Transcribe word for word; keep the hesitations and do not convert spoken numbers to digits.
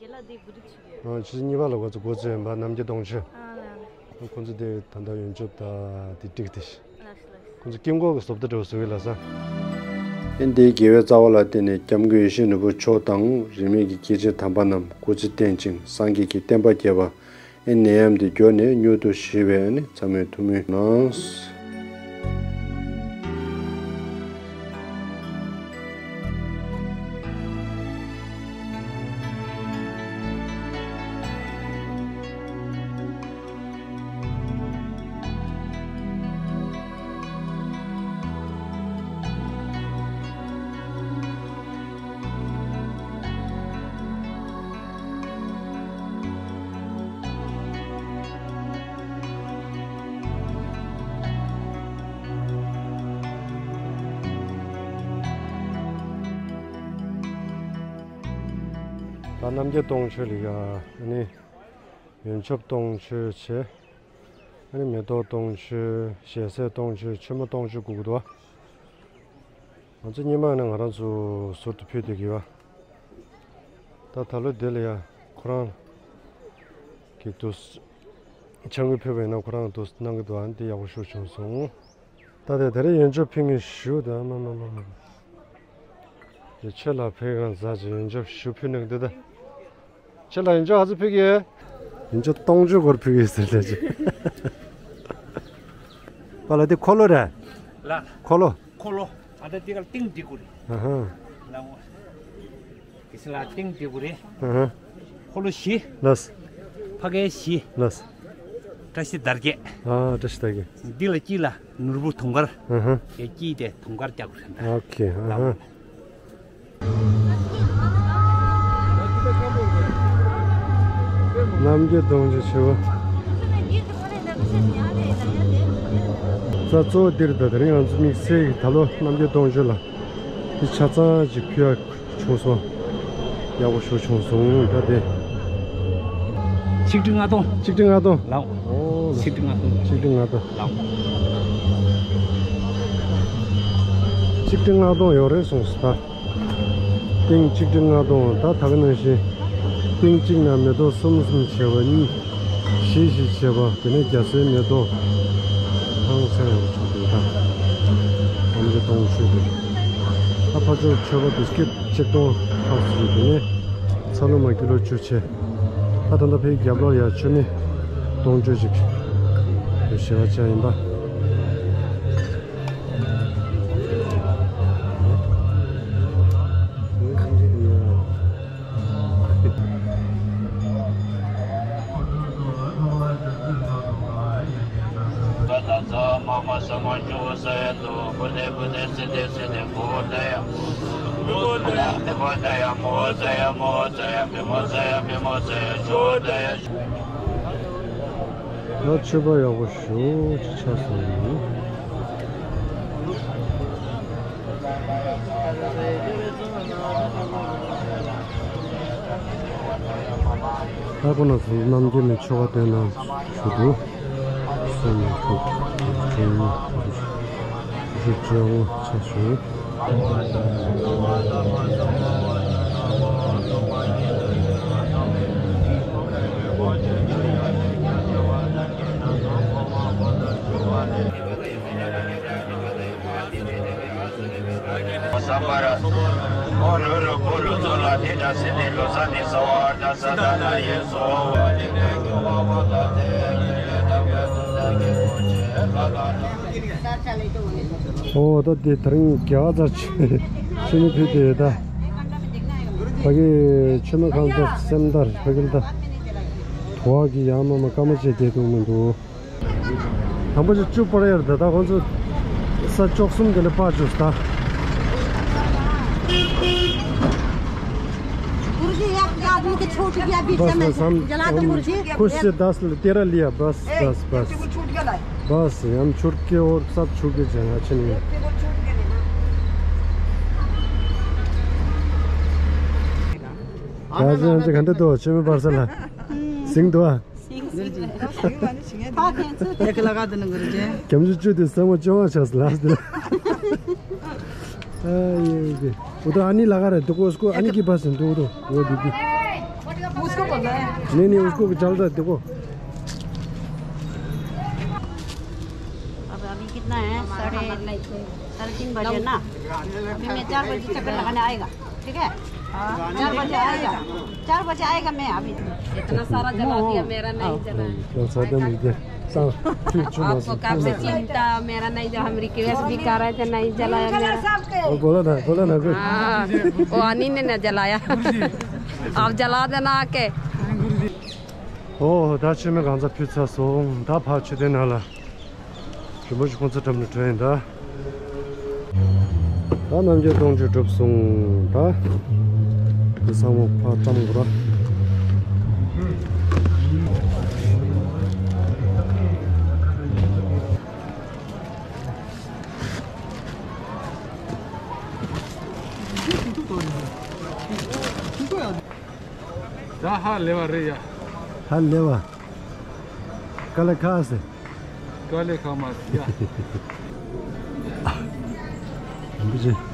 ཨ། ཆུ་ཚོད་གཉིས་པ་ལ་ཁོ་ཚོ་འགོ་བཙུགས་ཡིན་པ། རྣམ་རྒྱལ་སྟོང་མཆོད། ཁོ་ཚོ་དེ་ད་ལྟ་ཡོན་ཆབ་ད་དེ་བསྒྲིགས་ཏེ། ཁོ་ཚོ་དཀྱིལ་འཁོར་གྱི་བཟོ་ལྟ་འདྲ་བོ་བཟོ་གི་ལ་ས། ཨེ་འདིའི་དགེ་བའི་རྩ་བ་ལ་བརྟེན་ནས་སྐྱབས་མགོན་ཡིད་བཞིན་ནོར་བུ་མཆོག་དང་རིས་མེད་ཀྱི་སྐྱེས་ཆེན་དམ་པ་རྣམས་སྐུ་ཚེ་བརྟན་ཅིང་སངས་རྒྱས་ཀྱི་བསྟན་པ་རྒྱས་པ། ཨེ་ནད་ཡམས་འདི་མགྱོགས་ནས་མྱུར་དུ་ཞི་བའི་ཨ་ནི་ཚ་མོས་ཐུགས་སྨོན་གནང་། ད་རྣམ་རྒྱལ་སྟོང་མཆོད་ལ་ཡ། ཨ་ནི་ཡོན་ཆབ་སྟོང་མཆོད་བྱས། ཨ་ནི་མེ་ཏོག་སྟོང་མཆོད། ཞལ་ཟས་སྟོང་མཆོད། མཆོད་མེ་སྟོང་མཆོད་དགོས་ཀྱི་འདུག་བ། ང་ཚོ་སྔོན་མ་ནས་ང་རང་ཚོ་ཟུར་དུ་ཕུལ་བསྡད་ཀྱི་ཡོད། ད་ད་ལོ་འདི་ལ་ཡ་ཁོ་རང་གི་དུས་ཕྱག་དངུལ་ཕུལ་བ་ཡིན་ན་ཁོ་རང་དུས་གནང་གི་འདུག་ཨ་ནི་དེ་ཡག་པོ་ཞེ་པོ་བྱུང་སོང་། ད་དེ་ད་རེས་ཡོན་ཆབ་ཕུལ་མཁན་ཞུ་ད་མ་མ་མ་མ། དེ་ཁྱེད་ལ་ཕེབས་གང་ཟ་ཅིག་ཡོན་ཆབ་ཞུ་ཕུལ་ནས་འདི་ད། ཁྱེད་ལ་ཡོན་ཆབ་ཨ་ཙི་ཕུལ་གི་ཡོད། ཡོན་ཆབ་སྟོང་མཆོད་སྐོར་ཕུལ་གི་ཡོད་ཟེར་ལས་ཅིག་པ་ལ་དེ་འཁོར་ལོ་རེད། ལ། འཁོར་ལོ། འཁོར་ལོ། ཨ་ད་དེ་ག་ལ་ཏིང་འདི་གུ་རེད། ཨ་ཧ། ལ་འོ། དེ་སི་ལ་ཏིང་འདི་གུ་རེད། ཨ་ཧ། འཁོར་ལོ་བཞི། ལགས། ཕ་གའི་བཞི། ལགས། བཀྲ་ཤིས་དར་རྒྱས། ཨ། བཀྲ་ཤིས་དར་རྒྱས། འདི་ལ་དཀྱིལ་ལ་ནོར་བུ་དུང་དཀར། ཨ་ཧ། དེ་དཀྱིལ་དེ་དུང་དཀར་རྒྱག་དགོས་ཟེར་ད། ཨོ་ཁེ། ཨ་ཧ། རྣམ་རྒྱལ་སྟོང་མཆོད་ཆེ་བ། ས་གཙོ་བོ་འདིར་ད་དེ་རིང་ང་ཚོ་དམིགས་བསལ་གྱི་ད་ལོ་རྣམ་རྒྱལ་སྟོང་མཆོད་ལ་འདི་ཆ་ཚང་ཅིག་ཕུལ་ཡག་བྱུང་སོང་། ཡག་པོ་ཞེ་པོ་བྱུང་སོང་ད་དེ། ཆིག་ཁྲི་ལྔ་སྟོང་། ཆིག་ཁྲི་ལྔ་སྟོང་། ལགས། ཨོ་ལགས། ཆིག་ཁྲི་ལྔ་སྟོང་། ཆིག་ཁྲི་ལྔ་སྟོང་། ལགས། ཆིག་ཁྲི་ལྔ་སྟོང་ཡོད་རེད་གསུངས་སོང་ད། ཏིང་ཆིག་ཁྲི་ལྔ་སྟོང་། ད་ད་ག་ནང་བཞིན་ཏིང་གཅིག་ནང་མེ་ཏོག་གསུམ་གསུམ་བྱས་པ་གཉིས། བཞི་བཞི་བྱས་པ། དེ་ནས་རྒྱ་སེར་མེ་ཏོག་ཐང་ཚད་ཡོང་ཆོག་དེ་དང་། ཨམ་ཅི་སྟོང་མཆོད་དེ། ད་ཕར་ཕྱོགས་མཆོད་པ་བིས་ཀེད་ཆིག་སྟོང་ལྷག་ཙམ་ཞིག་དེ་ནས་ཚ་ལུ་མ་ཀི་ལོ་བཅུ་བྱས། ད་ད་ལྟ་ཕའི་རྒྱབ་ལོགས་ཡ་མཆོད་མེ་སྟོང་མཆོད་ཅིག་དེ་ཞེ་བ་ཅན་ཡིན་པ། ད་མཆོད་པ་ཡག་པོ་ཞེ་པོ་ཅིག་ཆགས་སོང་། ད་ཁོ་ན་ཚོ་རྣམ་རྒྱལ་ནས་ཆོ་ག་སྟོན་གནང་ཞུ་འདུག་སོ་ནས་ཁོ་ཁོ་ཁོ་ཁོ་ཆ་བྱུང་། ཨོ་ད་དེ་ད་རིང་རྒྱ་གར་ཚར་ཆེ་ཆེ་ནི་ཕུལ་དེ་ད་ཕ་གི་ཆུ་མོ་གང་ད་སེམས་དར་ཕ་གི་ད་དུ་བ་གི་ཡང་མ་མ་ཀ་མ་བྱེད་དེ་འདུག་མི་འདུག་དང་པོ་ཅིག་བཅུ་སྤར་ཡར་ད་ལྟ་ཁོང་ཚོ་ས་བཅུ་གསུམ་དེ་ལ་སྤར་བཅུག་ད། गुरुजी, ये, ये आदमी के छूट गया बीच से, बस, बस, हम, जला दो हम गुरुजी। खुश से दस, तेरह लिया, बस, ए, बस, बस। एक टेबल छूट गया ना। बस, हम छूट के और सब छूट के जाना चाहिए। एक टेबल छूट गया ना। राजेंद्र घंटे दो, छह में पार्सल है। सिंह दुआ। ཡག་གི་ལ་ག་དེ་ནི་གུ་རུ་ཅན། རྒྱ་མི་ཆུ་དེ་ས་མ་ཅོ་མ་ཆགས་ལ་སྟེ། ཨ་ཡེ་ཡེ། འོ་ད་ཨ་ནི་ལ་ག་རེ་འདུག་གོ་སྐོ་ཨ་ནི་གི་པ་སེ་འདུག་འདུག་འོ་དེ་དེ། नहीं, नहीं, उसको भी चल रहा है, देखो। अब अभी कितना है? साढ़े, साढ़े तीन बजे ना। अभी मैं चार बजे चक्कर लगाने आएगा, ठीक है? चार बजे आएगा, चार बजे आएगा मैं अभी। इतना सारा जला दिया, मेरा नहीं जला। आपको कब से चिंता, मेरा नहीं जला, हम रिक्वेस्ट भी कर रहे थे, नहीं जलाया मेरा। वो बोला ना, बोला ना कुछ। हाँ, वो अनिल ने ना जलाया। आप जला देना आके। ཨོ། ད་ཆུ་མིག་གང་ཚ་ཕུད་ཚར་སོང་། ད་ཕར་ཆུ་ལྡན་ནང་ལ། རིན་པོ་ཆེ་ཁོང་ཚོ་འགྲམ་ནས་འགྲོ་ཡིན་ད། ད་རྣམ་རྒྱལ་སྟོང་མཆོད་གྲུབ་སོང་ད། དེ་ཚང་མ་ཕར་བཀྲམ་དགོས་ར། ད་ཧ་ལས་པ་རེད་ཡ། ཧ་ལས་པ། དཀའ་ལས་ཁག་སེ། དཀའ་ལས་ཁག་མ་རེད་ཡ། འདི་ཅི།